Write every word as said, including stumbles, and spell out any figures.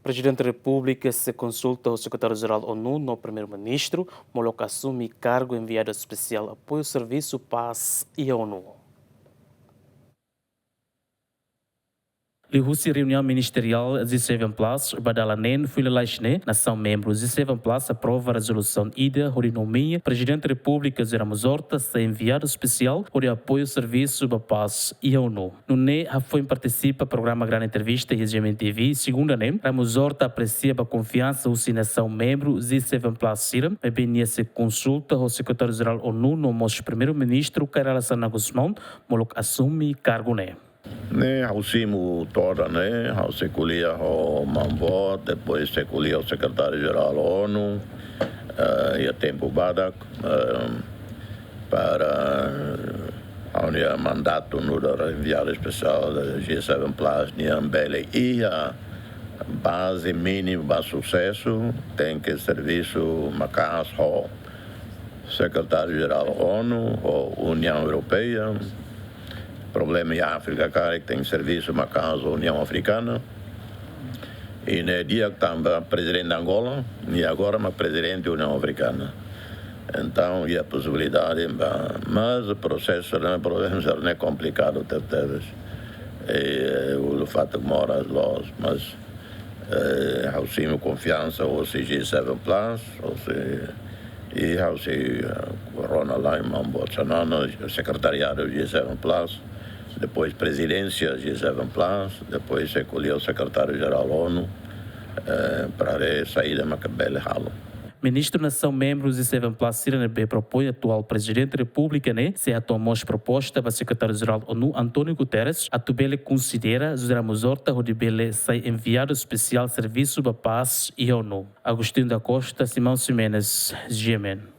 Prezidente Repúblika sei konsulta ho Sekretáriu-Jerál ONU no Primeiru-Ministru, molok asume kargu Enviadu Espesiál Apoiu Servisu Pás iha ONU. Liuhusi reuniaun ministeriál G seven Plus ba dala neen fulan lalais ne'e, nasaun membru G seven Plus aprova rezolusaun ida hodi nomeia Prezidente Repúblika José Ramos Horta sai Enviadu Espesiál hodi apoiu servisu ba pás iha ONU. Nune'e hafoin partisipa programa Grande Entrevista iha GMN TV, segunda ne'e, Ramos Horta apresia ba konfiansa husi nasaun membru G seven Plus sira, maibé nia sei konsulta ho Sekretáriu-Jerál ONU no mós Primeiru-Ministru Kay Rala Xanana Gusmão, molok asume kargu ne'e. Ne'e ha'u simu todan ne'e, ha'u sei ko'alia ho Maun Boot, depois sei ko'alia ho Sekretáriu-Jerál ONU, eh, iha tempu badak, eh, para ha'u-nia mandatu nu'udar Enviadu Espesiál G seven Plus nian bele iha baze mínimu ba susesu, tenke servisu maka'as ho Sekretáriu-Jerál ONU, ho Uniaun Europeia, problema iha Áfrika karik tenke servisu maka'as ho Uniaun Afrikana. I ne'e di'ak tanba Prezidente Angola, i agora mak Prezidente Uniaun Afrikana. Entaun, iha posibilidade ba, mas prosesu ne'e, problema ne'e komplikadu tebetebes. I, eh, uluk fatuk moras loos, mas, eh, ha'u simu konfiansa husi G seven Plus, husi, i ha'u sei, eh, rona lai Maun Boot Xanana, Sekretariadu G seven Plus, depois Prezidénsia G seven Plus, depois sei ko'alia ho Sekretáriu-Jerál ONU, eh, para haree saida mak bele halo. Ministru nasaun membru G seven Plus sira ne'ebé propoin atuál Prezidente Repúblika ne'e sei hato'o mós proposta ba Sekretáriu-Jerál ONU António Guterres atu bele konsidera José Ramos Horta hodi bele sai Enviadu Espesiál Servisu ba Pás iha ONU. Agostinho da Costa, Simão Ximenes, GMN.